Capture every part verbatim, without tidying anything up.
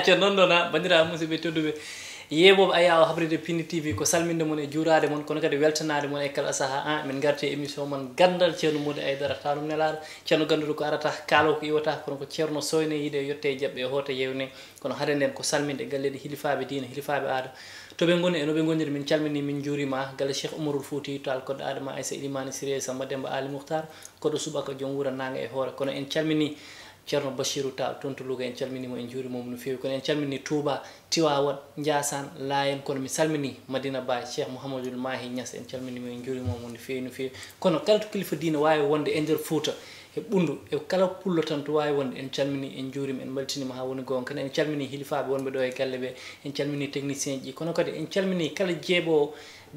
Te noon ɗoon, a banndiraaɓe musidɓe tedduɓe, yeeɓooɓe Ayaawo Habride Pindi T V, ko salminde mon e juuraade mon, kono kadi weltanaade mon e kala sahaa. A min ngarti e émission mon Ganndal Ceerno Moodi Aydara, taanum nelaaɗo. Ceerno gannduɗo ko arata, kaalo ko iwata, kono ko ceerno sooyne yiide, yotte e jaɓɓe e hoote yewne. Kono hade ndeen ko salminde galleeji hilifaaɓe diine, hilifaaɓe aada, to ɓe ngoni e no ɓe ngoniri. Min calminii, min njuuriima, galle Cheikh Oumarul Fouti Tall, koɗɗo Adama Aissa, Ilimani Siré, Samba Demba Ali Mukhtar, koɗɗo Subaka, joom wuro Naanga e Hoore. Kono en calminii Ceerno Bachirou Tall toon to Louga, en calminii mo, en njuuriima mo no feewi. Kono en calminii Touba, Tiwaawan, Njaasaan, Laayeen. Kono mi salminii Madina Baay, Cheikh Mouhamadoul Mahi Niass, en calminii mo, en njuuriima mo no feewi, no feewi. Kono kala to kilifa diine waawi wonde e nder Fuuta, e Ɓunndu, e kala pullo tan to waawi wonde, en calminii, en njuuriima, en mbeltiniima haa woni goonga. Kadi en calminii hilifaaɓe wonɓe ɗo e galle ɓe, en calminii technicien ji, kono kadi en calminii kala jeeɓoowo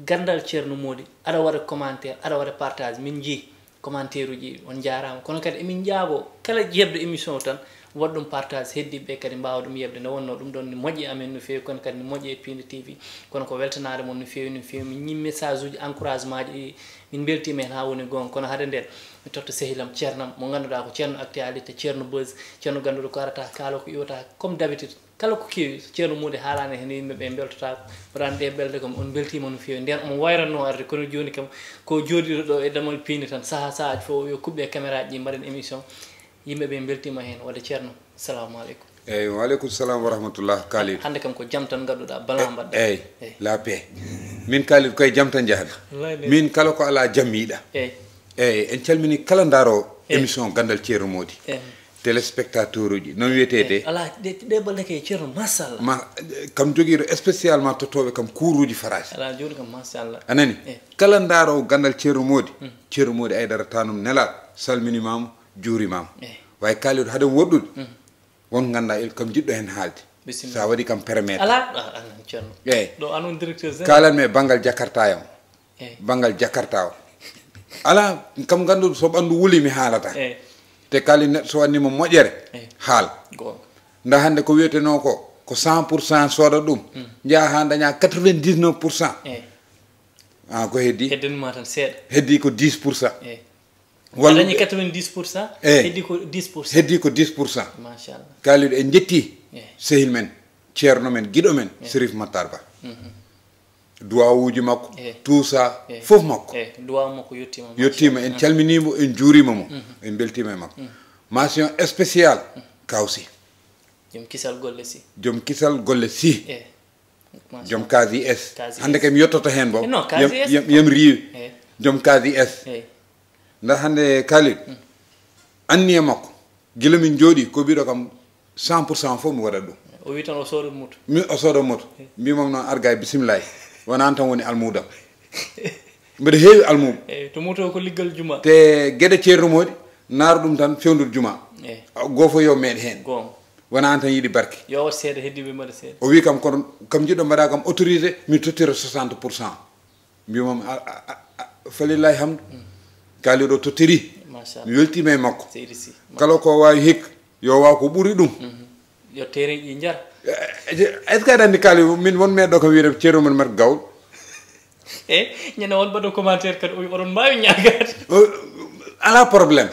Ganndal Ceerno Moodi, aɗa waɗa commentaire, aɗa waɗa partage, min njii commentaire uji, on njaaraama. Kono kadi emin njaaboo kala jeeɓɗo émission o tan, waɗ ɗum partage, heddiiɓe ɓe kadi mbaawa ɗum yeɓde. Nde wonnoo ɗum ɗoon ne moƴƴi amen no feewi, kono kadi ne moƴƴi e Pindi T V. Kono ko weltanaade mon no feewi, no feewi. Min ñii message uji encouragement ji ɗi, min mbeltiima heen haa woni goonga. Kono hade ndeen, mi totta sehilam, ceernam, mo ngannduɗaa ko ceerno actualité, ceerno buzz, ceerno gannduɗo ko arata, kaalo ko iwata, comme d'habitude. Kala ko kewi, so ceerno Moodi haalaani heen, yimɓe ɓe mbeltotaako. Mbaɗaani ɗe ɓelde kam, on mbeltiima no feewi. Ndeen omo wayrannoo arde, kono jooni kam ko jooɗiiɗo ɗo e damal piindi tan, sahaa sahaaji fof yo kuɓɓe caméra ji ɗi, mbaɗen émission. Yimɓe ɓe mbeltiima heen. Wadde ceerno, salamu aleykum. Eyyi, wa aleykum salam wa rahmatullah, Kalidou. Hannde kam ko jam tan ngadduɗaa, bala mbaɗɗa. Eyyi, la paix. Min Kalidou koye jam tan njahata. Wallaahi nde. Min kala ko alaa jam mi yiɗa. Eyyi. Eyyi, en calminii kala ndaaroowo émission Ganndal Ceerno Moodi. Eyyi. Téléspectateur uji, noon wiyetee de. Alaa, ɗe, ɗe balɗe kay, ceerno, machallah. Ma, kam jogiiɗo spécialement tottooɓe kam kuuruuji Farayse. Alaa, jooni kam, machallah. A nani? Eh. Kala ndaaroowo Ganndal Ceerno Moodi, Ceerno Moodi Aydara taanum nelaaɗo, salminimaama, juurimaama. Eh. Waaye Kalidou, hade woɗɗude, won nganndaa il kam jiɗɗo heen haalde. Bisimilla. So a waɗi kam permettre. Alaa, ah, ah, ceerno. Eyyi. Ɗo an on directeur général. Kaalan mi e banngal Jakarta yam. Eyyi. Banngal Jakarta o. Alaa, kam ngannduɗo so ɓanndu wuli mi haalata. Eyyi. Te kala neɗɗo so waɗnii mo moƴƴere, eyyi, haal. Goonga. Nda hannde ko wiyetenoo ko, ko cent pour cent sooda ɗum, njaha haa daña quatre-vingt-dix-neuf pour cent. Eyyi. Ah, ko heddi? Heddanima tan seeɗa. Heddi ko dix pour cent. Eyyi. Walluɓe. A dañi quatre-vingt-dix pour cent, eyyi, heddi ko dix pour cent. Heddi ko dix pour cent. Machallah. Kalidou, en njetti, eyyi, sehil men, ceerno men, giɗo men, eyyi, Serif Matar Ba. Mhm. Duwawuuji makko, eyyi, tout ça, eyyi, fof makko. Eyyi, duwaw makko yettiima, yettiima, machallah. En calminiima mo, en njuuriima mo, mhm, en mbeltiima e makko. Mhm. Mention spéciale, mhm, Kaw Sy. Joom kisal golle Sy. Joom kisal golle Sy. Eyyi. Joom K V S. K V S. Hannde kam yettoto heen boom. Non, yam, K V S yam, yam riiwi. Eyyi. Joom K V S. Eyyi. Nda hannde Kalidou, anniya makko, gila min njooɗii, ko mbiɗo kam cent pour cent fof mi waɗat ɗum. O wi tan o soodat moto. Mi, o soodat moto. Eyyi. Mbimam noon, arga e bisimillahi. Wonaan tan woni almuudam. Mbeɗa heewi almuuɓe. Eyyi, to moto ko liggal juma. Te geɗe Ceerno Moodi, naaro ɗum tan fewndo juma. Eyyi. Goo fof yo meeɗ heen. Goonga. Wona aan tan yiɗi barke. Yo waɗ seeɗa, heddiiɓe mbaɗa seeɗa. O wi kam, kono kam jiɗɗo mbaɗa kam autorisé, mi tottira soixante pour cent. Mbimam, a, a, a, a, falillahi hamdu. Mm. Kaaliɗo tottiri. Machallah. Mi weltiima e makko. Seydi Sy. Kala ko waawi hikka, yo waaw ko ɓuri ɗum. Mhm. Yo terrain ɗi njar. Eh, eh, est-ce que aɗa anndi Kaali, min won meeɗo kam wiide Ceerno Mouhamed Gawlo? Eh, ñande won mbaɗo commentaire kadi, o wi oɗon mbaawi ñaagaade. O, alaa problème.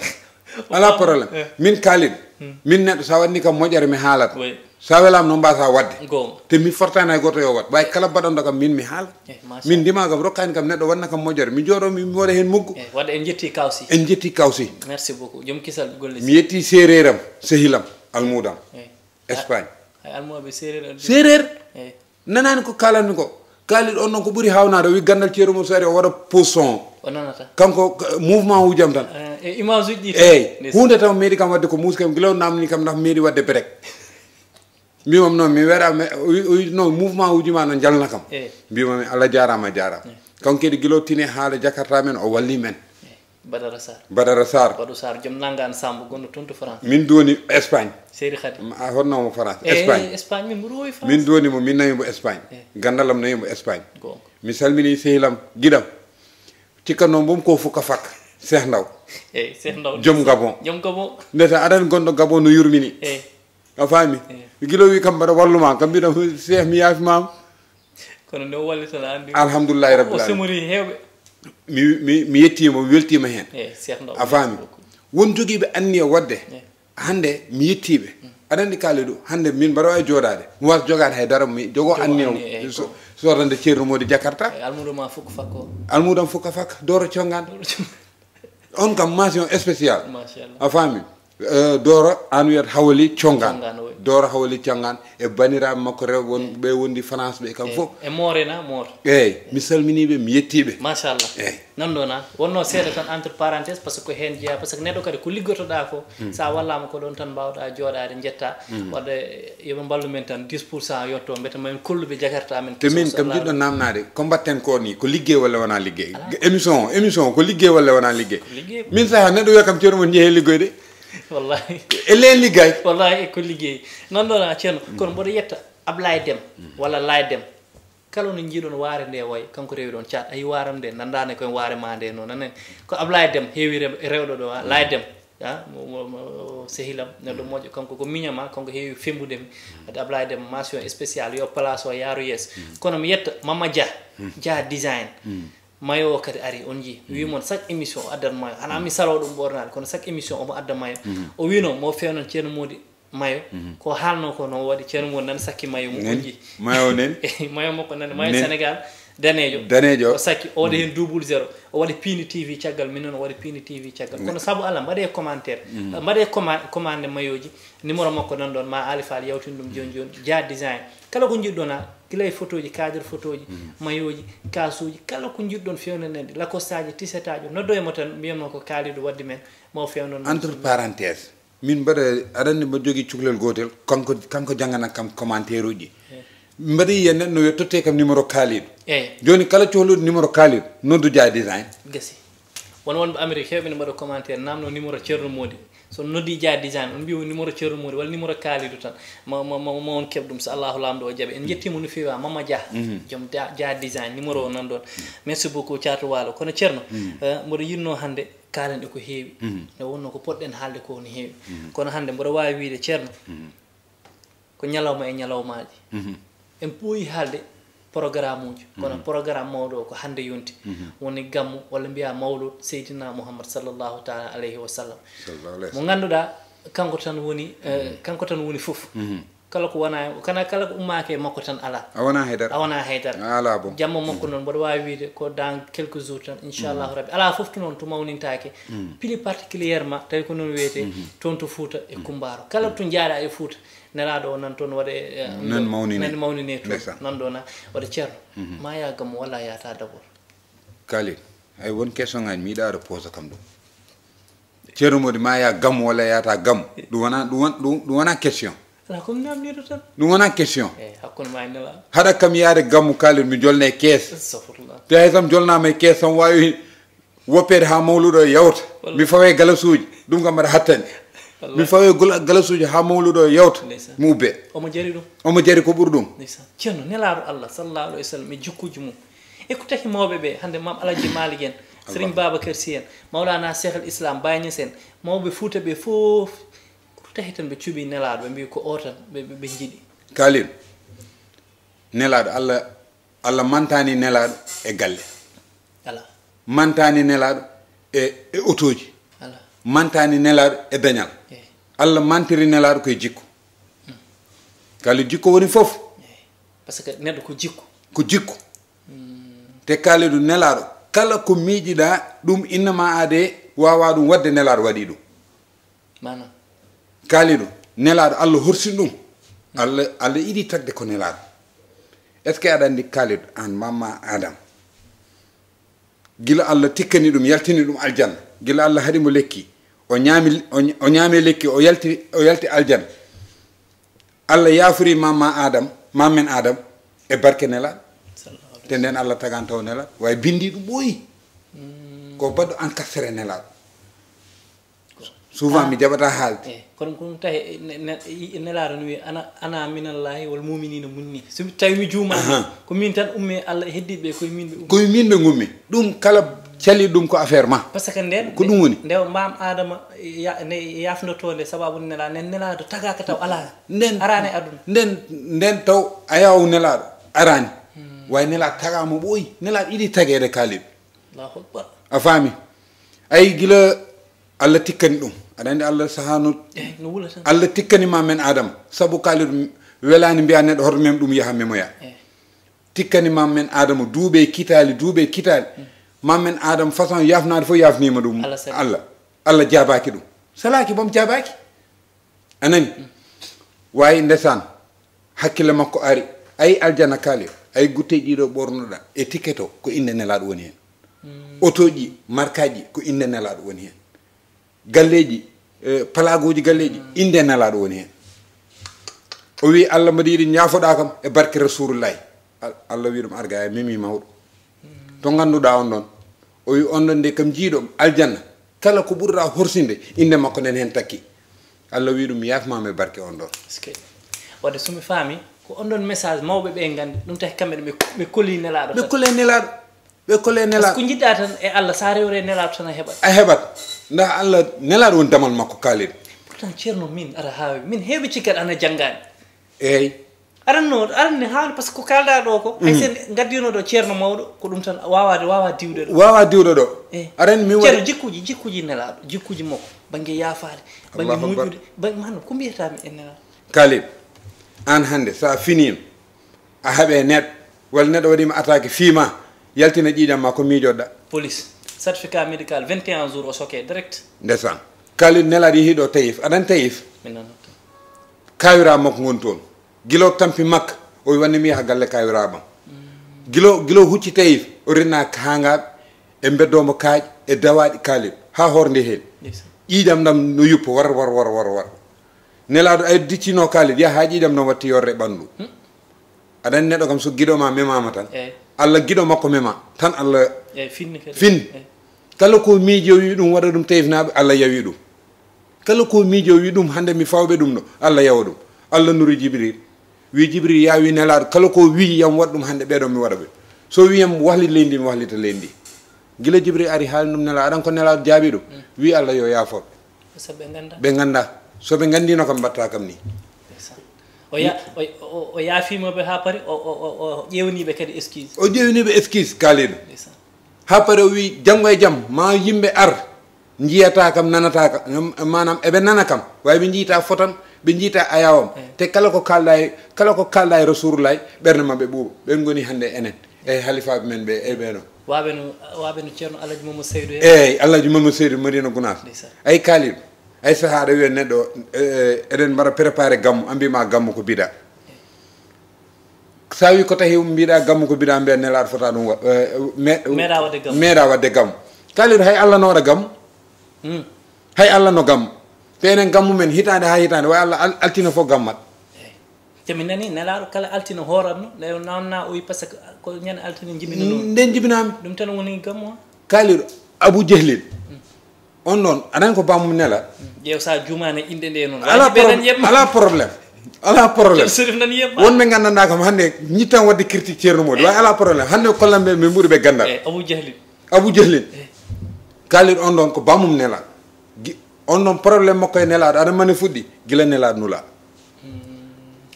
Alaa problème. Eh. Min Kalidou, hmm, min neɗɗo, so a waɗni kam moƴƴere, mi haalat. Oui. So a welaama noon, mbaasa waɗde. Goonga. Te mi fortaani hay gooto yo waɗ. Ɓay kala mbaɗanɗo kam, min mi haala. Eh, machallah. Min ndima kam, rokkaani kam neɗɗo waɗna kam moƴƴere. Mi jooɗo, mi, mi waɗa heen muggo. Eh, waɗde en njetti Kaw Sy. En njetti Kaw Sy. Merci beaucoup. Joom kisal golle. Mi yetti seereeram, sehilam, almuudam. Eh. Espagne. Hay almuɓe seereer. Seereer. Eyyi. Nanaani ko kaalanmi ko. Kaali ɗon noon ko ɓuri haawnaade, o wi ganndal Ceerno Mum so ari o waɗa pause son. O nanata. Kanko, k-, mouvement uji am tan. Eh, e image uji ɗi tan. Eyyi. Ndeysaan. Huunde tan meeɗi kam waɗde ko muusi kam, gila o naamni kam ndax meeɗi waɗde break. Mbimam noon mi weeɗa, me-, o wi, o wi non mouvement uji ma no njalna kam. Eyyi. Mbimami Allah jaaraama, a jaaraama. Eyyi. Kanko kadi gila o tini haala Jakarta men, o walli men. Eyyi. Badara Sarr. Badara Sarr. Badou Sarr, joom Nangaan Samb, gonɗo toon to France. Min duwoni Espagne. Seydi Khady. Ma, a honno mo France? Eh, Espagne. Espagne, min mboɗo wowi France. Min duwoni mo, min nawi mo Espagne. Eh. Ganndal am nawi mo Espagne. Goonga. Mi salmini sehil am, giɗam. Cikkanno mbom ko fuka fak. Cheikh Ndaw. Eh, Cheikh Ndaw. Joom Gabon. Joom Gabon. Ndeta aɗa anndi gonɗo Gabon no yurmini. Eh. A faami? Eh. Gila o wi kam mbaɗa wallu ma, kam mbiɗa Cheikh mi yaafi ma. Kono nde o walli tan a anndi. Alhamdulillahi rabbil alamin. O semori heewɓe. Mi, mi, mi yettiima, mi weltiima heen. Eh, Cheikh Ndaw, a faami? Merci beaucoup. Won jogiiɓe anniya waɗde. Eh. Hannde mi yettiiɓe. Mm. Aɗa anndi Kalidou, hannde min mbaɗa waawi jooɗaade. Mi waas jogaade hay dara, mi jogoo anniya. Sodande Ceerno Moodi Jakarta. Almuudo ma fukk fakko. Almuudam fukka fakka, dooro conngaan. On kam mention spéciale. A faami? Dooro aan wiyat Hawali Conngaan. Dooro Hawali Conngaan e baniraaɓe makko rew won ɓe wondi France ɓe kam fof. E Moore na Moore. Eeyi, mi salminii ɓe, mi yettii ɓe. Machallah. Eeyi. Nan ɗo na wonno seeɗa tan entre parenthèse, par ce que ko heen jeyaa, par ce que neɗɗo kadi ko liggotoɗaa ko, so a wallaama ko ɗoon tan mbaawɗaa jooɗaade njettaa. Waɗde yo ɓe mballu men tan dix pour cent yotto, mbete ma en kolluɓe Jakarta men. Te min kam jiɗɗo namnaade, ko mbatten ko ni, ko liggey walla wonaa liggey? Émission o, émission o, ko liggey walla wonaa liggey? Min saha neɗɗo wiya kam ceerno mon njehee liggoyde. Wallahi. E leen liggay. Wallahi ko liggey. Nan ɗo na ceerno, kono mboɗo yetta Ablaye Dem walla Laye Dem. Kala no njiiɗon waare nde wayi, kanko rewi ɗon caat. A yi waaram nde, nanndaane koye waare ma nde no nanen. Ko Ablaye Dem heewi rewɗo ɗo, a Laye Dem. A mo mo mo sehilam neɗɗo moƴƴo, kanko ko miña ma, kanko heewi fembude mi. Adi Ablaye Dem, mention spéciale, yo place o yaaru yeeso. Kono mi yetta Mama Dia, Dia Design. Mayo o kadi ari, on njii. Mi wi mon chaque émission o addan mayo. Hana mi salo ɗum ɓornaade, kono chaque émission omo adda mayo. O wino mo fewnan ceerno Moodi mayo. Ko haalno ko no waɗi ceerno mo nan sakki mayo mum o ji. Mayo nen. Mayo makko nan mayo Sénégal danejo. Danejo. O sakki o waɗi hen double zéro. O waɗi Pini T V caggal, min non o waɗi Pini T V caggal. Kono sabu Allah mbaɗe commentaire. Mbaɗe commande mayoji. Numéro makko nan ɗon, ma Ali Fall yawtin ɗum joni joni. Dia Design. Kala ko jiɗɗon ha gila e photoji, cadre photoji, mayoji, kasuji, kala ko jiɗɗon fewnanen ɗi, lacostaji, tisetaji, noddo e mo tan, mbiyan mo ko Kalidou waddi men, mo fewnon. Entre parenthèse, min mbaɗa, aɗa anndi mbaɗa jogii cukalel gootel, kanko kanko janngana kam commentaire uji. Mbaɗa yiya neɗɗo no wiya totte kam numéro Kalidou. Eyi. Jooni kala cohluɗo numéro Kalidou, noddu Dia Design. Gasi. Won wonɓe Amérique heewɓe ne mbaɗa commentaire, namno numéro Ceerno Moodi. So on noddi Dia Design, on mbiya numéro Ceerno Moodi walla numéro Kalidou tan, ma ma ma ma on keɓ ɗum so Allahu Laamɗo o jaɓi. En njettiima no feewi ha Mama Dia, joom Dia Design, numéro o nan ɗon. Merci beaucoup Caatu Waalo. Kono Ceerno, mboɗo yiɗno hannde kaalen e ko heewi. Nde wonno ko potɗen haalde ko no heewi. Kono hannde mboɗo waawi wiyde Ceerno, ko ñalawma e ñalawmaaji. En ɓooyi haalde programme uji, kono programme mawɗo o ko hannde yonti. Woni gammu walla mbiya mawlud Seydina Muhammad sallallahu taala alayhi wa sallam. Mo ngannduɗaa kanko tan woni, kanko tan woni fof. Kala ko wona, kana kala ko ummaaki e makko tan alaa. A wonaa haydara. A wonaa haydara. A alaa boom. Jamma makko noon mboɗo waawi wiyde ko dans quelques jours tan, inchallahu rabbi. Alaa fof to noon to mawnintaake. Plus particulièrement tawi ko noon wiyetee toon to Fuuta e Kumbaaro. Kala to njaaɗa e Fuuta, Nelaaɗo o nan toon waɗe, nan mawnine, nan mawnine toon. Nan ɗo na waɗa Ceerno. Ma ya gammu walla yata d'abord? Kalidou, ay won question ngaji mi yiɗa aɗa posa kam ɗum. Ceerno Moodi ma ya gammu walla yata gammu? Ɗum wona ɗum won ɗum ɗum wona question. Ala ko mi namnirɗo tan. Ɗum wona question. Eyi hakkunde ma e Nelaaɗo. Haɗa kam yaade gammu Kalidou mi jolna e kees. Astafurlah. Te hay kam jolnama e kees tan wawi woppeede haa mawluɗo o yawta. Mi fawe galasuuji, ɗum kam mbaɗa hattani. Mi fawe galasuuji haa mawluɗo o yawta, mi ubbe. Omo jari ɗum. Omo jari ko ɓuri ɗum. Ndeysaan. Ceerno nelaaɗo Allah sallallahu alayhi wa sallam e jikkuuji mum. E ko taki mawɓe ɓe, hannde Maam Alhaji Maalik en, Serigne Babacar Sy en, Mawlana Cheikh al Islam Baye Niass en, mawɓe Fuuta ɓe fof, ko taki tan ɓe cuɓi nelaaɗo, ɓe mbi ko o tan ɓe ɓe njiɗi. Kalidou, nelaaɗo Allah Allah mantaani nelaaɗo e galle. Alaa. Mantaani nelaaɗo e e otooji. Alaa. Mantaani nelaaɗo e dañal. Eey. Allah mantiri nelaaɗo koye jikku. Kala jikku woni fof. Eey. Par ce que neɗɗo ko jikku. Ko jikku. Te Kalidou nelaaɗo kala ko miijiɗaa ɗum innama aade waawaa ɗum waɗde nelaaɗo waɗii ɗum. Maanaam. Kalidou nelaaɗo Allah horsini ɗum. Allah Allah yiɗi tagde ko nelaaɗo. Est ce que aɗa anndi Kalidou aan Mama Adam? Gila Allah tikkani ɗum yaltini ɗum aljanna, gila Allah haɗi mo lekki, o ñaami o ñaami lekki o yalti o yalti aljanna. Allah yaafori Mama Adam, Mamen Adam, e barke nelaaɗo. Te nden Allah tagaani taw nelaaɗo, way binndi ɗum ɓooyi. Ko baɗɗo encastré nelaaɗo. Souvent mi jaɓata haalde. Eyi, kono ko ɗum tawi nelaaɗo no wiya ana ana minallahi wal muminina munni, so tawi mi juumaani ko min tan ummi e Allah e heddiiɓe ɓe koye min ɓe ummi. Koye min ɓe ngummi. Ɗum kala cali ɗum ko affaire ma. Par ce que nden ko ɗum woni. Nde Maam Adama nde yafndotoo nde sababu nelaaɗo nden nelaaɗo tagaaka taw alaa. Nden araani e aduna. Nden nden taw a yaw nelaaɗo araani. Way nelaaɗo tagaama ɓooyi. Nelaaɗo yiɗi tageede Kalidou. Allahu akbar. A faami? Ayi gila Allah tikkani ɗum, Aɗa anndi Allah sahaa no eyi no wula tan. Allah tikkani ma men Adama, sabu kaalid welaani mbiya neɗɗo hoto mem ɗum yaha memoya. Eyi. Tikkani ma men Adama duuɓe kitaali duuɓe kitaali. Ma men Adama façon yafnaade fof yafniima ɗum. Allah sali. Allah Allah jaabaaki ɗum. Salaaki bom jaabaaki. A nani? Waawi ndesaan hakkille makko ari. Ayi aljanna kaali, ayi gutteeji ɗiɗo ɓornuɗa e ticket o ko innde nelaaɗo woni heen. Otoji markaji ko innde nelaaɗo woni heen. Galleeji, eh, palaagooji galleeji innde nelaaɗo woni heen. O wi Allah mbaɗi yiɗi ñaafoɗa kam e barke rasulullahi. Al- Allah wi ɗum arga e memi mawɗo. To ngannduɗa on ɗon, o wi on ɗon nde kam jiiɗo aljanna, kala ko ɓurɗa horsinde innde makko nden heen takki. Allah wi ɗum yaafmama e barke on ɗon. Est-ce que wadde somi faami ko on ɗon message mawɓe ɓe nganndi ɗum tahi kamɓe ɗo ɓe ɓe kolli nelaaɗo Ɓe tan. Kole nelaaɗo. Ɓe kole Parce que nelaaɗo. Ko njiɗɗa tan e Allah, so a rewre nelaaɗo tan a heɓat. A heɓat. Nda Allah nelaaɗo woni damal makko kaalid. Pourtant ceerno min aɗa haawi min heewɓe cikkat ana janngaani. Eyi. Aɗa no aɗa ne haawi parce que ko kaalɗa ɗo ko hay sen ngaddino ɗo ceerno mawɗo ko ɗum tan wawaade wawa diwde ɗo. Wawa diwɗo ɗo. Eh. Aɗa anndi min Ceerno waɗi jikkuji jikkuji nelaaɗo jikkuji makko bannge yaafaade bannge Allahu Akbar. Moƴƴude bannge maanaam ko mbiyatami e nelaaɗo. Kaalid, aan hannde so a finiima a haɓe neɗɗo walla neɗɗo waɗiima attaque fiima, yaltina ƴiiƴam ma ko miijoɗa. Police certificat médical vingt et un jours o soke direct. Ndesan kaalid nelaaɗo yehi ɗo tayif aɗan tayif. Min nanata. Kawira makko ngoni toon. Gila o tampi makka o wi wanni mi yaha galle kawiraɓam. Gila gila o hucci tayif o rinna kaangaɓe e beddomo kaaƴe e dawaɗi kaalid ha horde heen. Ndeysaan. Ƴiiƴam ɗam no yuppo war war war war war. Nelaaɗo ay diccino kaalid yaha ha ƴiiƴam ɗam watti yorre ɓanndu. Aɗa anndi neɗɗo kam so giɗo ma memama tan. Eyi. Allah giɗo makko mema tan Allah. Eyi finni kadi. Fin. Eyi. Kala ko miiji o wi ɗum waɗa ɗum tayifnaɓe Allah yawi ɗum. Kala ko miiji o wi ɗum hannde mi fawɓe ɗum ɗo Allah yawa ɗum. Allah nuri jibril wi jibril yawi nelaaɗo kala ko wi yam waɗ ɗum hannde ɓeɗo mi waɗa ɓe. So wi yam wahlit leydi mi wahlita leydi. Gila jibril ari haali ɗum nelaaɗo aɗan ko nelaaɗo jaabi ɗum. Wi Allah yo yaafoɓe. Sabu ɓe ngannda. Ɓe ngannda. So ɓe nganndino kam mbatta kam ni. Ndeysaan. O ya o o- o yaafima ɓe ha pari o o o- o ƴewniɓe kadi excuse. O ƴewniɓe excuse kaaliɗo. Ndeysaan. Ha pare o wi janngo e jam ma yimɓe ar njiyata kam nanata kam maanaam eɓe nana kam waawi ɓe njiyta fotam ɓe njiyta ayawam. Te kala ko kalɗa e kala ko kalɗa e rasulullah ɓernde maɓɓe ɓuuɓa ɓen ngoni hannde enen e halifaɓe men ɓe e ɓeɗo. Waɓe no waɓe no ceerno Alhaji Mamadou Seydou en. Eyyi Alhaji Mamadou Seydou Madina Gounass. Ndeysaan. Ay kaalid ay saha aɗa wiya neɗɗo eh, eɗen mbaɗa préparé gammu a mbima gammu ko bida. Sa wi ko tahi mbiɗa gammu ko mbiɗa mbiya nelaɗo fota ɗum wa- eh, me- Meeɗa waɗde gammu. Meeɗa waɗde gammu. Kaalid hay Allah no waɗa gammu. Hmm. Hay Allah no gammu. Te enen gammu men hitande ha hitande way Allah al- altina fof gammat. Te mi nani nelaɗo kala altine hooratno nde namna o wi par ce que ko ñande altine jibinano. Nden jibinami. Ɗum tan woni gammu o. Kaalid Abu Jehlin. On ɗon aɗan ko bamum nela. Ƴeew sa jumani inɗe nde noon Ala wajiɓe nan problème. Yebma. Ala problème. Ala problème. Sirif nan Yebma. Wonɓe gandanɗa kam hannde ñittan wadde critique ceerno modi way ala problème hannde ko kollanɓe min ɓuuri ɓe gandal. E Abu Jahli. Abu Jehlin. Kaalid on ɗon ko bamum nela. Gi- on ɗon problème makko e nelaɗo aɗa mani fuɗɗi gila nelaɗo nula.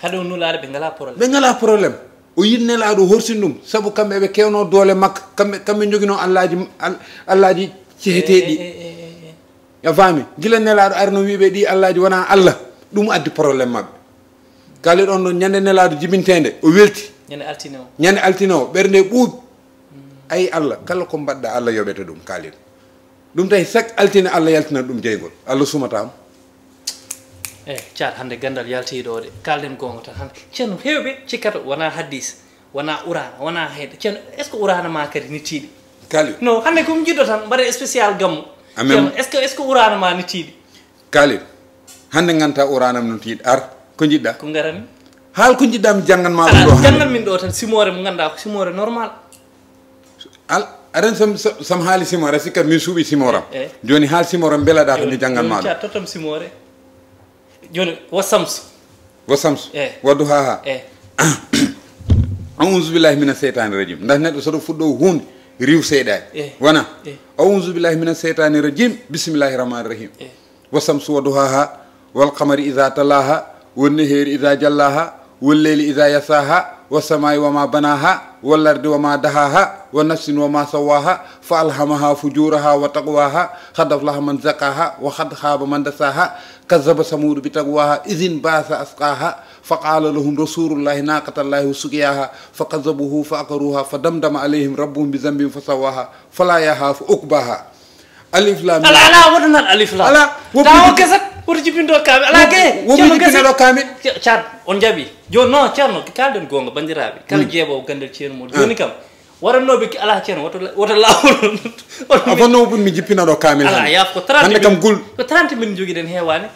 Haɗo nulaɗo ɓe ngala problème. Ɓe ngala problème. O yiɗi nelaɗo horsin ɗum sabu kamɓe ɓe kewno doole makka kamɓe kamɓe jogino allaji al- allaji ceheteɗi. A faami gila nelaɗo arno wiɓe ɗi allaji wona allah. Ɗum addi problème maɓɓe. Kaalid on ɗon ñande nelaɗo jibintede o welti. Ñande altine o. Ñande altine o ɓernde ɓuuɓi. Ayi allah kala ko mbaɗɗa allah yoɓete ɗum kaalid. Ɗum tawi chaque altine allah yaltinat ɗum jeygol allah sumatamo. Eyi caat hannde ganndal yaltiiɗo o de kalden goonga tan hannde ceerno heewɓe cikkata wona haddis wona qurana wona heyɗa ceerno est ce que qurana ma kadi nittiiɗi? Kaalid. No hannde ko mi jiɗɗo tan mbaɗa spécial gammu. Amen. Ceerno est ce que est ce que qurana ma nittiiɗi? Kaalid. Hannde nganta qurana no tiiɗi ar ko jiɗɗa? Ko ngarani? Haal ko jiɗɗa mi janngan ma ɗum Ala ɗo hannde. Janngan min ɗo tan simoore mo ngannduɗaa ko simoore normal. Al aɗan sam sam- sam haali simora sikkat min suuɓi simoram. Eh. Joni haal simoram mbelaɗa to mi janngan ma ɗum. Tottam simoore. Joni wa samsu. Wa samsu. Eh. Wa duhaha. E Auzu billahi mina seytani rajim ndah neɗɗo soɗo fuɗɗo hunde riw seyɗani. Eh. Wona. Eh. Auzu billahi mina seytani rajim bismillahi rahmani rahim. Eh. Wa samsu wa duhaha wal qamari ida talaha wal naheri ida jallaha wal leyli ida yasaha wa samai wa ma banaha. والأرض وما دحاها ونفس وما سواها فألهمها فجورها وتقواها قد أفلح من زكاها وقد خاب من دساها كذب ثمود بطغواها إذ انبعث أشقاها فقال لهم رسول الله ناقة الله وسقياها فكذبوه فعقروها فدمدم عليهم ربهم بذنبهم فسواها فلا يخاف عقباها. Alif lam mim. Ala, ala, woto nan alif lam. Ala, wo tawo bindi kesat, woto jippin ɗo kamin. Ala ke, wo ceerno bindi kesat. Ɗo kamin. Ce-, Ceerno, on jaɓi. Joni non, Ceerno, kalden gonga, bandiraɓe. Kala jeeɓowo gandal ceerno mum. Joni kam, warannoɓe ki ala ceerno, woto la-, woto lawol. Woto a fanno bun mi jippina ɗo kamil ala, hande. Yaaf ko trente Hande kam minutes. Gul. Ko trente minutes jogiɗen heewani.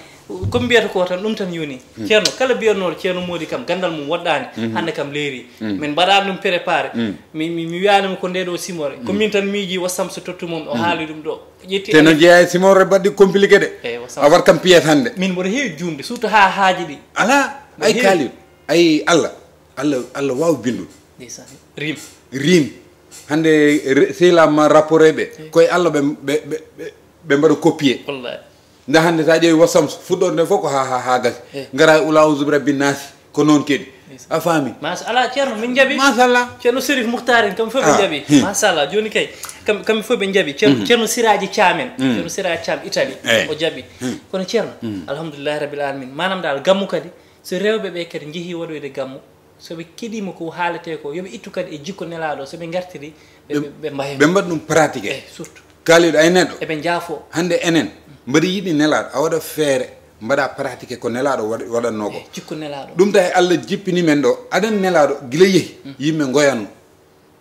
Ko mbiyata ko tan, ɗum tan yoni. Ceerno, kala mbiyannoɗo ceerno moodi kam, gandal mum woɗɗani. Hande kam leeri. Min mbaɗani ɗum préparé. Mi, mi, mi wiyanima ko nde ɗo simore. Ko min tan miiji wasam so tottu mum, o haali ɗum ɗo. Ƴetti te no alif. Jeeya e simore baɗɗi compliqué de. Eyi, wasam. A wat kam pièce hande. Min mboɗo heewi juumde, surtout ha haaji ɗi. Ala, mboɗo ay heewi. Kaalil, ay Allah, Allah, Allah wawa bindude. Ndeysaan. Rim. Rim. Hande re-, sehilaaɓe ma rapport ɓe, koye Allah ɓe, ɓe, ɓe, ɓe, ɓe mbaɗa copier. Wallahi. Nda hande sa ƴeewi wasam fuɗɗorde nde fof ko ha, ha, ha gasi. Eh. Ngara e ula auzu bi rabbi nasi. Ko noon kadi. Yes. A faami? Machallah, Ceerno, min njaɓi. Machallah. Ceerno Serif Muhtar en, kamɓe fof ɓe njaɓi. Machallah, jooni kay, kam-, kamɓe fof ɓe njaɓi. Ceerno, Ceerno Siraaji Caam en. Ceerno Siraaji Caam Italie, o jaɓi. Kono Ceerno, alhamdulillahi rabbil alamin. Manam dal, gammu kadi, so rewɓe ɓe kadi njehi waɗoyde gammu, so ɓe keɗiima ko haalete ko, yo ɓe ittu kadi e jikko Nelaaɗo, so ɓe ngartiri, ɓe, ɓe, ɓe mbahen. Ɓe mbaɗa ɗum pratiqué. Eh, surtout. Kaaliɗo, ay neɗɗo. Eɓe njaafo. Hande enen, mbaɗa yiɗi Nelaaɗo, a waɗa feere, mbaɗa pratiqué ko Nelaaɗo waɗ-, waɗatno ko. Eh, jikko Nelaaɗo. Ɗum tawi Allah jippini men ɗo, aɗa andi Nelaaɗo gila yehi, yimɓe ngoyanno.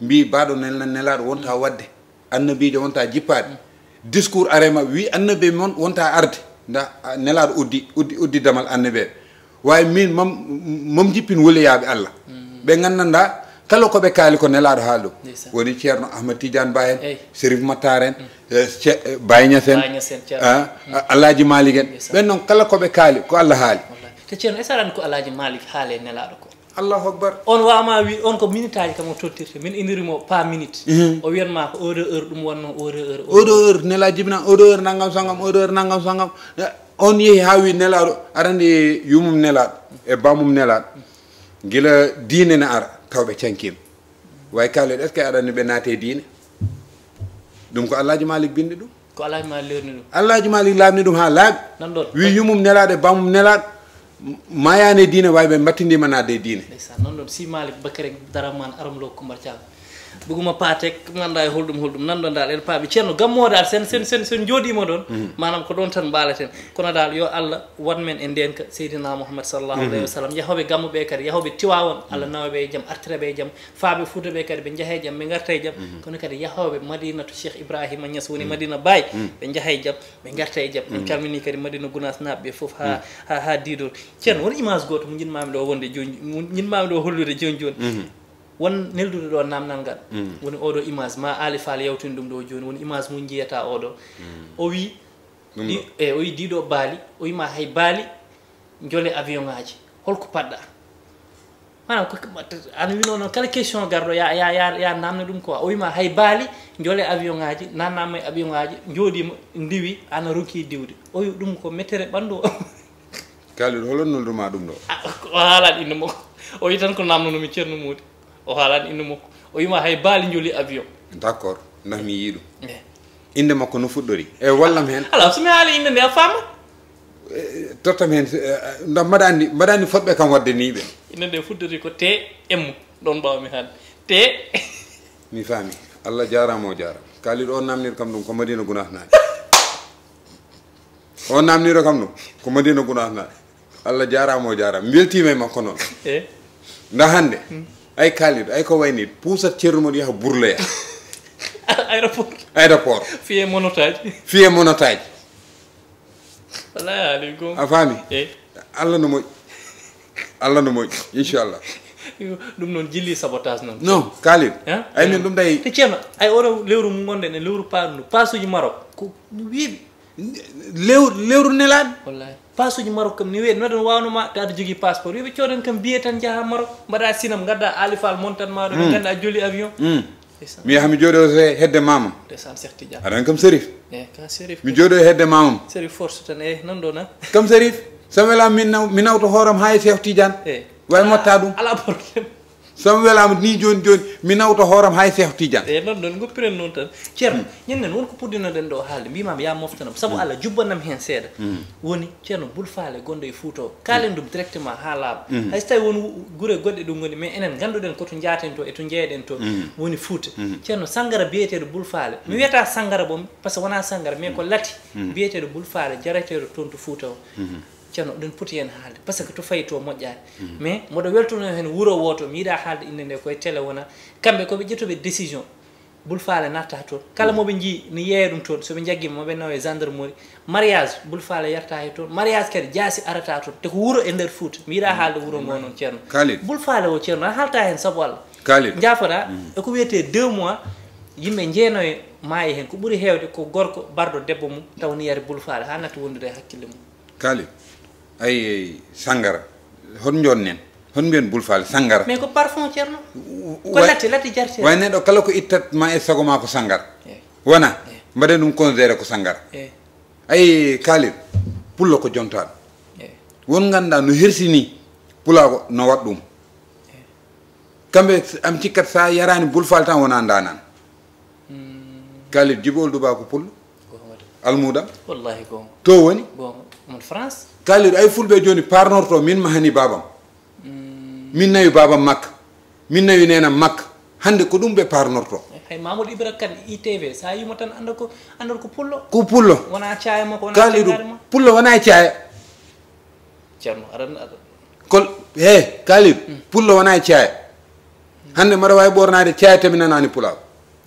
Mbi baɗo nel-, Nelaaɗo wonta waɗde. Annabiijo wonta jippaade. Discours arema wi annabi mon wonta arde. Nda, a, Nelaaɗo uddi, uddi, uddi damal annabi. Wawi min mam, mam jippin woliyaaɓe Allah. Ɓe nganndanɗa kala ko ɓe kaali ko Nelaaɗo haali ɗum. Ndeysaan. Woni Ceerno Ahmad Tidiane Ba en, Serif Matar en, eh, Ce-, eh, Baye Niass en, Baye Niass en, Ceerno. Ah, Alhaji Malick en. Ndeysaan. Ɓen noon kala ko ɓe kaali ko Allah haali. Wallahi. Te Ceerno, est-ce que aɗa andi ko Alhaji Malick haali e Nelaaɗo ko? Allahu Akbar. On wawma wi, on ko minute aji kam o tottirta. Min indiri mo pas minute. O wiyan ma ko oɗo heure ɗum wonno, oɗo heure, oɗo heure Nelaaɗo jibina, oɗo heure nangam sangam, oɗo heure nangam sangam. On yehi ha wi Nelaaɗo, aɗa andi yumum Nelaaɗo, e bamum Nelaaɗo. Gila diine ne ara, taw ɓe cankima. Way kaalen, est-ce que aɗa andi ɓe naate diine? Ɗum ko Alhaji Malick bindi ɗum. Ko Alhaji Malick leerni ɗum. Alhaji Malick laamni ɗum ha laaɓi. Nan ɗon. Wi yumum Nelaaɗo e bamum Nelaaɗo, m-, mayaani e diine, way ɓe mbattindima naatde e diine. Ndeysaan, nan ɗon. Si Malick Bakary Daraman Aram Lo Kumba Thiam. Buguma patek, mi annda e holɗum, holɗum. Nan ɗon dal, en paami. Ceerno, gammo dal, sen, sen, sen, sen jooɗima ɗon. Maanaam ko ɗon tan mbaaleten. Kono dal, yo Allah waɗ men e ndeenka Seydina Muhammad sallallahu alayhi wa sallam. Yahooɓe gammo ɓe kadi, yahooɓe Tiwaawan, Allah nawa ɓe e jam, artira ɓe e jam. Faaɓe Fuuta ɓe kadi ɓe njaha e jam, ɓe ngarta e jam. Kono kadi yahooɓe Madinatu Cheikh Ibrahima Niass woni Madina Baye, ɓe njaha e jam, ɓe ngarta e jam. En calmini kadi Madina Gunaas naaɓe ɓe fof ha, ha, ha Diidol. Ceerno, won image gooto mo njiɗmami ɗo wonde joni, mo njiɗmami ɗo hollude joni joni. Won neldude ɗo namdal ngal. Woni oɗo image, ma Ali Fall yawtini ɗum ɗo joni. Woni image mo jiyata oɗo. O wi, ɗum ɗi-, ɗo. E, o wi diɗo baali, o wi ma hay baali, njole avion ngaji. Holko paɗɗa? Maanaam ko, ko, ana wino noon, kala question garɗo, ya, ya, ya, ya namna ɗum quoi. O wima hay baali, njole avion ngaji, nannama e avion ngaji, jooɗima, ndiwi, ana ronki diwde. O wi ɗum ko mettere ɓandu o. Kalidou, holo nodduma ɗum ɗo? Ah, o haalani inde makko. O wi tan ko namnanumi Ceerno Mody. O haalani inde makko. O wima hay baali njoli avion. D'accord, ndax mi yii ɗum. Eh. Inde makko no fuɗɗori. E wallam hen. Ala, so mi haali inde nde a faama. Eh, tottam hen, eh, ndax mbaɗa andi, mbaɗa andi fotɓe kam wadde ni ɓe. Inde nde fuɗɗori ko T M, ɗon mbawmi haalde. T. Mi faami. Allah jaaraama, o jaaraama. Kalidou, o namnir kam ɗum ko Madina Gunaas naaɓe. O namniro kam ɗum ko Madina Gunaas naaɓe. Allah jaaraama, o jaaraama. Mi weltiima e makko noon. Eh? Nda hannde, ay Kalidou, ay ko wayni puusat Ceerno Mody yaha burloya. Aéroport. Aéroport. Fiye monotaji. Fiye monotaji. Wallahi aleykum. A faami? Eh. Allah no moƴƴi. Allah no moƴƴi, inchallah. Yo, ɗum noon jilli sabotage noon. Non, Kalidou. Hein? Ay min ɗum tawi. Te Ceerno, ay oɗo lewru mum gonɗen e lewru paɗundu. Pasuji Maroc, ko wiiɓi. Lewru, lewru nelaaɗo. Wallahi. Pasuji Maroc kam ni weeɗi, noɗen wawno ma, ta aɗa jogii passeport. Yo ɓe coodan kam billet tan njaha Maroc, mbaɗa sinam, ngadda Ali Fall montan ma ɗo, ɓe ngannda a joli avion. Ndeysaan. Mi yaha mi jooɗo he-, hedde mamam. Ndeysaan, Cheikh Tidiane. Aɗa andi kam Serif. Eh, ka Serif. Mi jooɗo e hedde mamam. Serif force tan, eh, nan ɗo na. Kam Serif, so wela min naw-, mi nawto hooram ha e Cheikh Tidiane. Eh. Way motta ɗum. Ala problème. So mi welaama nii jooni jooni, mi nawta hooram hay Seex Tijaan. E noon, noon ngoppiren noon tan. Ceerno, ñanden won ko puɗɗinoɗen ɗo haalde, mbimaami yaa moftanam, sabu Allah jubbanam heen seeɗa. Woni, Ceerno, Bul Faale gonɗo e Fuuta o, kaalen ɗum directement haa laaɓa. Hay so tawii won wu-, gure goɗɗe ɗum ngoni, mais enen ngannduɗen ko to njaaten to e to njeyeɗen to, woni Fuuta. Ceerno, sanngara biyeteeɗo Bul Faale, mi wiyata sanngara boom, par ce que wonaa sanngara, mais ko lati biyeteeɗo Bul Faale, jareteeɗo toon to Fuuta o. Ceerno, oɗon poti heen haalde, par ce que to fayi to moƴƴaani. Mais mboɗo weltonoo heen wuro wooto, mi yiɗaa haalde innde nde koye télé wona. Kamɓe ko ɓe ƴettuɓe décision. Bul Faale natta toon. Kala mo ɓe njii, ne yeeya ɗum toon. So ɓe njaggii mo, ɓe nawa e gendarmerie. Mariage, Bul Faale yarta he toon. Mariage kadi, jaasi arata toon. Te ko wuro e nder Fuuta. Mi yiɗaa haalde wuro ngoo noon, Ceerno. Khalid. Bul Faale o, Ceerno, a haalta heen sabu Allah. Khalid. Njaafoɗaa, e ko wiyetee deux mois, yimɓe njeenayo maayi heen. Ko ɓuri heewde ko gorko barɗo debbo mum, taw ne yari Bul Faale, haa natti wondude e hakkille mum. Khalid, ay, ay, sanngara. Hon njonnen? Hon mbiyen Bul Faale sanngara? Mais ko parfum, Ceerno. Ko latti, latti jartee. Way neɗɗo kala ko ittat ma e sago ma ko sanngara. Wona? Mbaɗen ɗum considéré ko sanngara. Ay, Khalid, pullo ko jontaaɗo. Won ngannduɗaa no hersini pulaagu no waɗ ɗum. Kamɓe am cikkat sa yaraani Bul Faale tan wona ndanan. Khalid, Jibo Ould Ba ko pullo. Almuuda. Wallahi goonga. To woni? Goonga. Mon France. Khalid, ay fulɓe jooni parnorto min mahani babam. Min nawi babam Makka. Min nawi nenam Makka. Hannde ko ɗum ɓe parnorto. Hay Mamadou Ibra Kane, I T V, sa yimo tan annda ko, annda ko pullo. Ko pullo. Wona caaya makko, wona Khalidou, janngaare makko. Pullo wona e caaya. Ceerno, aɗa, aɗa. Kol, he, Khalidou, pullo wona e caaya. Hannde mbaɗa waawi ɓoornaade caaya te mi nanaani pulaagu.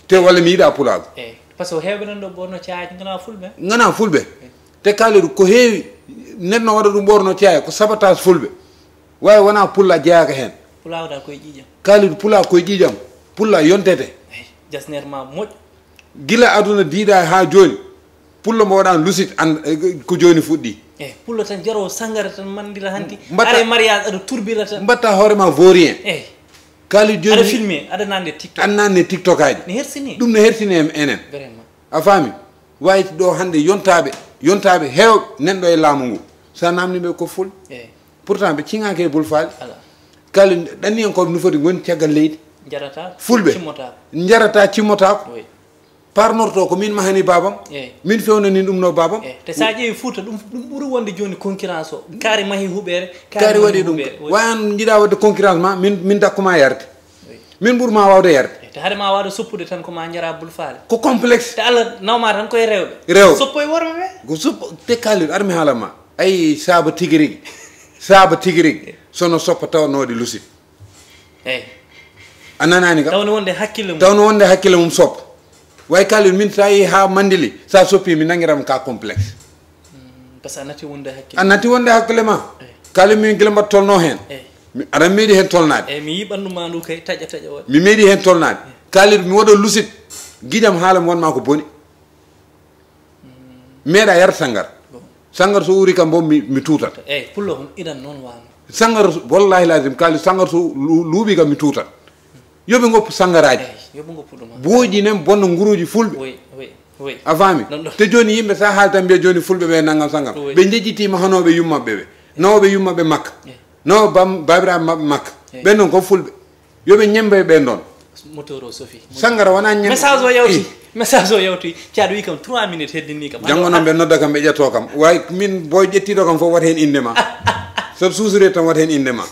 Te walla mi yiɗaa pulaagu. Eyi, par ce que heewɓe nan ɗo ɓoorno caaya, ngana fulɓe. Ngana fulɓe. Te Khalidou, ko heewi, neɗɗo waɗa ɗum ɓoorno caaya, ko sabotage fulɓe. Waawi wona pulla jeyaaka heen. Pulaagu da koye ƴiiƴam. Khalidou, pulaa koye ƴiiƴam. Pulla yontete. Eyi, jasneer ma moƴƴo. Gila aduna diiɗa haa jooni, pullo mo waɗaani lusit an, eh, ko jooni fuɗɗi. Eyi, pullo tan jarowo sanngara tan mandira hanti. Mbatta, are mariage aɗa turbira tan. Mbatta hoore ma vaurien. Eyi. Khalidou jooni. Aɗa filmé, aɗa nande TikTok. Aɗa nande TikTok aji. Ne hersini. Ɗum ne hersini en enen. Vraiment. A faami? Wayti ɗo hannde yontaaɓe, yontaaɓe heewɓe nan ɗo e laamu ngu. Sa namni ɓe ko ful. Eyi. Pourtant ɓe ciŋaaki e Bul Faale. Alaa. Kala ɗanniyankooɓe no foti ngoni caggal leydi. Njarata. Fulɓe. Cimmota. Njarata, cimmotaako. Oui. Parnorto ko min mahani babam. Eyi. Min fewnani ɗum no babam. Eyi. Te sa ƴeewi Fuuta, ɗum, ɗum ɓuri wonde jooni concurrence o. Kaari mahi huɓeere, kaari waɗi ɗum. Wayan jiɗa waɗde concurrence ma, min, min dakkuma yarde. Min ɓurma waawde yarde. Te hade ma waawde soppude tan ko ma njara Bul Faale. Ko complexe. Te Allah nawma tan koye rewɓe. Rewɓe. Soppo e worɓe ɓe. Ko soppo, te Khalidou, ar mi haala ma. Ay, saaba tigi rigi. Saaba tigi rigi. Sono soppa taw noɗi lusit. Eyi. A nanaani kam? Tawno wonde hakkille mum. Tawno wonde hakkille mum soppa. Way Khalidou, min sa yehi ha Mandili, sa soppi mi nangiram ka complexe. Parce que a natti wonde hakkille. A natti wonde hakkille ma. Eyi. Khalidou, min gila mbaɗa tolno heen. Eyi. Mi, aɗa meeɗi heen tolnaade. Eyi, mi yii ɓanndu ma ndu kay taƴa taƴa waɗi. Mi meeɗi heen tolnaade. Khalidou, mi waɗo lusit. Giƴam haala mi wonma ko boni. Meeɗa yarde sanngara. Sanngara so uri kam bo mi, mi tutat. Eyi, pullo hon idan noon wano. Sanngara so, wallahi lazim, Khalidou, sanngara so lu-, luuɓi kam mi tutat. Yo ɓe ngoppu sanngaraaji. Eyi, yo ɓe ngoppu ɗum. Booji nen bonna nguruuji fulɓe. Oui, oui, oui. A faami? Te jooni yimɓe sa haali tan mbiya jooni fulɓe ɓe nanngam sanngam. Oui. Ɓe njejjitiima honooɓe yummaɓe ɓe. Nawooɓe yummaɓe Makka. Eyi. Nawo bam-, baabiraaɓe maɓɓe Makka. Eyi. Ɓen noon ko fulɓe. Yo ɓe ñemmbe ɓen ɗon. Moteur o sofi. Sanngara wona ñemmbe. Message o yawti. Message o yawti. Caat wi kam trois minutes heddini kam. Janngo noon ɓe nodda kam, ɓe ƴetto kam. Way min boy ƴettiɗo kam fof wat heen innde ma. Sabu suusure tan wat heen innde ma.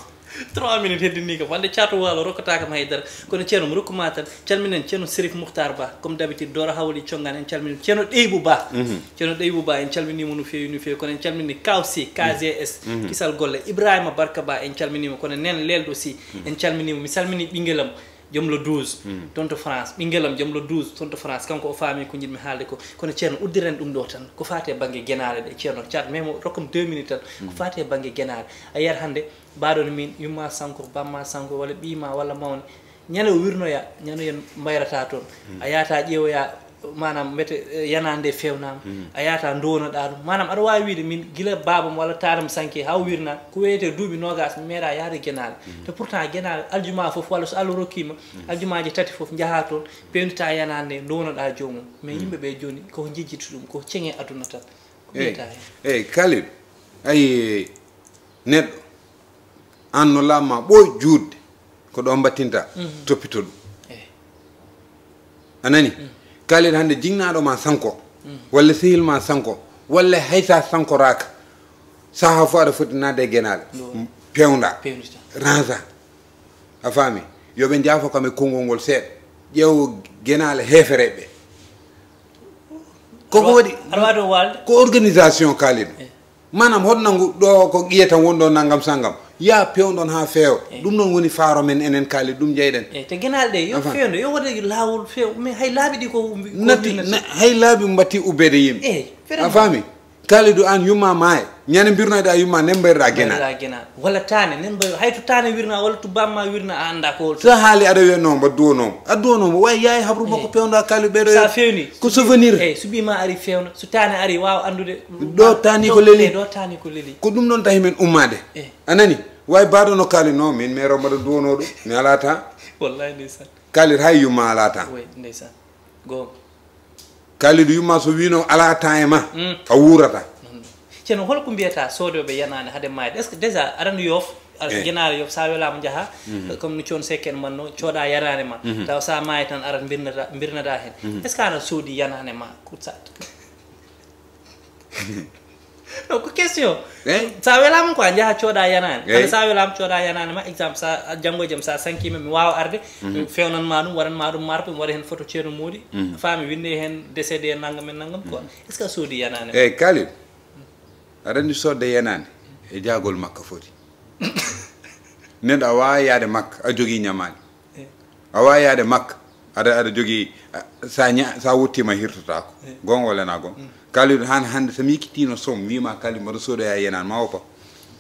Trois minutes heddini kam. Wande caatu waalo rokkata kam haydara. Kono ceerno mo rokkuma tan. Calminen ceerno Serif Mouhtar Ba. Comme d'habitude, Doro Hawli Congaan en calmini. Ceerno Ɗeybu Ba. Ceerno Ɗeybu Ba en calminimo no feewi, no feewi. Kono en calmini Kaw Sy, K G S. Kisal golle. Ibrahima Barka Ba en calminimo. Kono nen Lelɗo Sy en calminimo. Mi salmini ɓingelam. Joom le douze, toon to France. Ɓingelam joom le douze, toon to France. Kanko o faami ko njiɗmi haalde ko. Kono ceerno, uddiren ɗum ɗo tan. Ko faati e bannge genaale ɗe, ceerno, caat, mais mo rokkam deux minutes tan. Ko faati e bannge genaale. A yiyat hannde, mbaɗo no min, yumma sanko, bamma sanko, walla ɓiyma, walla mawne. Ñande o wirnoya, ñande yen mbayrata toon. A yahata ƴeewoya, maanaam, mbete, eh, yanaande nde feewnaama. A yahata nduwonoɗa ɗum. Maanaam, aɗa waawi wiyde min gila baabam walla taanam sanke haa o wirna, ko wiyetee duuɓi noogaas, mi meeɗa yahde genaale. Te pourtant genaale, aljuma fof, walla so Allah rokkiima, aljumaaji tati fof, njaha toon, peewnita yanaande nde, nduwonoɗa joomum. Mais yimɓe ɓe jooni, ko njejjiti ɗum, ko ceŋe aduna tan. Ko ɓeyta heen. Eyi, Khalil, ayi, neɗɗo, aan no laamma ɓooy juutde. Ko ɗo mbattinta, toppito ɗum. A nani? Kaalid, hannde jinnaaɗo ma sanko, walla sehil ma sanko, walla hay sa sankoraaka, saha fof aɗa foti naatde e genaale. Pewnda. Pewnita. Ransa. A faami? Yo ɓe njaafo kam e konngol ngol seeɗa. Ƴeewo genaale heefereɓe. Koko waɗi. Aɗa waawi ɗo waalde. Ko organisation, Kaalid. Maanaam, hoto nangu ɗo ko ƴiye tan woni ɗo nanngam sanngam. Ya pewndon haa feewa. Ɗum noon woni faaro men enen, Kaalid, ɗum njeyɗen. Eyi, te genaale ɗe, yo feewndo, yo waɗe laawol feew, mais hay laabi ɗi ko umbi-, ko natti, umbi natti. Na-, hay laabi mbatti ubbeede yimɓe. Eyi, vraiment. A faami? Kaalidu, aan yumma maaya. Ñande mbirnoyɗa yumma, nden mbayruɗa genaale. Mbayruɗa genaale. Walla taane, nden mbayru-, hay to taane wirna, walla to bamma wirna, a annda ko hol. So haali aɗa wiya non, mba duwonooma. A duwonooma, way yaay habru makko pewnda Kaalidu ɓeɗo. Sa feewni. Ko souvenir. Eyi, so ɓiima ari feewna, so taane ari waawa anndude. Ɗo taani ko leli. Ɗo taani ko leli. Ko ɗum ɗon tahi men ummaade. Eyi. A nani? Way baɗono Kaalidu, non, min meero mbaɗa duwono ɗum. Mi alaa tan. Wallahi ndeysaan. Kaalidu hay yumma alaa tan. Way ndeysaan. Goonga. Kaalidu yumma so wino alaa tan e ma, a wuurata. Ceerno, hol ko mbiyata soodooɓe yanaande hade maayde? Est-ce que déjà aɗa anndi yoof, aɗa genaale yoof, sa welaama njaha, comme no Coon Seck en manno, cooda yanaande ma. Tawa sa maayi tan arat mbirnata, mbirnata heen. Est-ce que aɗa soodi yanaande ma? Ko sa-, non, ko question. Eyi. Sa welaama ko a njaha cooda yanaande. Eyi. Hannde sa welaama cooda yanaande ma, exemple, sa, janngo e jam sa sankiima, mi waawa arde, mi fewnan ma ɗum, waɗan ma ɗum marque, mi waɗa heen photo Ceerno Moodi. A faami, winnde heen décédé nanngam e nanngam, quoi. Est-ce que a soodi yanaande ma? Eyi, Kaalidu. Aɗa anndi soodde yanaande e jaagol makka foti. Neɗɗo a waawa yaade makka, a jogii ñamaali. A waawa yaade makka, aɗa, aɗa jogii, a, sa ña-, sa wottiima hirtotaako. Goonga walla na goonga? Kaalidu, han hannde so mi yikkitii no som, wiima Kaalidu mbaɗa soodoya yanaande ma woppa.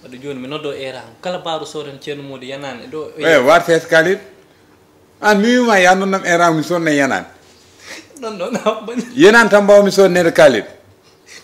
Waɗa jooni mi noddo eeraango. Kala baawɗo soodan Ceerno Moodi yanaande ɗo. Eyi, warta Kaalidu. Aan mi wiima ya nodnam eeraango mi sonna yanaande. Non, non, non. Yanaande tan mbaawmi sonneede Kaalidu.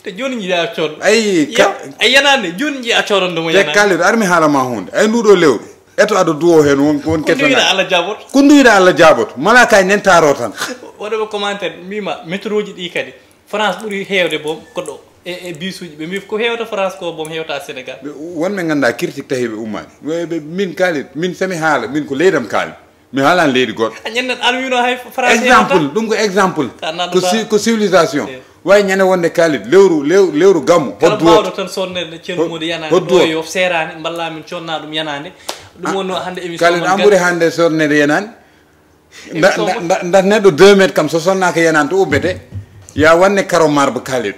Te jooni njiɗa coodo. Ayi, ka- a yanaande, jooni njiɗa coodondo mo te yanaande. Kaalidu, ar mi haala ma huunde. Ay, nduɗo lewru. Eto aɗa duwo heen won, won ko nduyiɗa Allah jaaboto. Ko nduyiɗa Allah jaaboto. Malaakaaji nen taaro tan. Waɗooɓe commentaire, mbiima métro ji ɗi kadi. France ɓuri heewde boom ko ɗo. E, e bisuuji. Ɓe mbii ko heewta France ko boom heewta Sénégal. Ɓe, won ɓe ngannda critique tahi ɓe ummaani. Ɓe, ɓe, min Kaalidu, min so mi haala, min ko leydam Kaalidu. Mi haalan leydi goɗɗo. A ñande an wino hay France. Exemple, heewata? Ɗum ko exemple. Ka naɗɗo ko ci-, ko civilisation. Eyi. Way ñande wonde Kaalidu, lewru, lew-, lewru gammu, kala hoddu bawɗo tan sonnede Ceerno Moodi yanaande hoddu ɗo o. Yo seeraani, mballa min conna ɗum yanaande. Ɗum wonno hannde émission Kaalidu, mon an ɓuri hannde sonnede yanaande. Nda, émission nda, nda, nda neɗɗo deux mètres kam so sonnaaka yanaande to ubbete. Ya wanne karo marbre Kaalidu.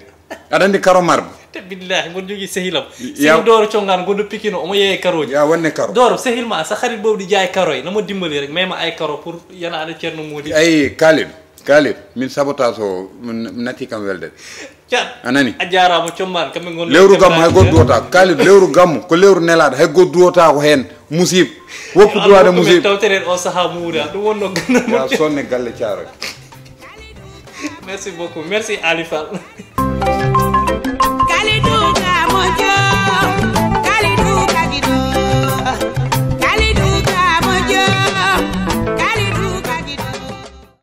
Aɗa anndi karo marbre? Te billahi, mboɗo jogii sehilam. Ya- Sehil Dooro Congaan, gonɗo Pikino, omo yeeya karooji. Ya wanne karo. Dooro, sehil ma, sa xarit boobu di jaay karo yi, na mo dimbali rek, may ma ay karo pour yanaande Ceerno Moodi. Ay, Kaalidu, Kaalidu, min sabotage o, min, min natti kam welde. Cat. A nani? A jaaraama, Commaan, kamɓe ngon lewru gammu hay goɗɗo duwata. Kaalidu, lewru gammu, ko lewru nelaaɗo, hay goɗɗo duwata ko heen. Musiba. Woppu duwaade musiba. Tawteren o saha muura, ɗum wonno ganndal. Ya sonne galle Caaroy. Merci beaucoup. Merci, Ali Fall.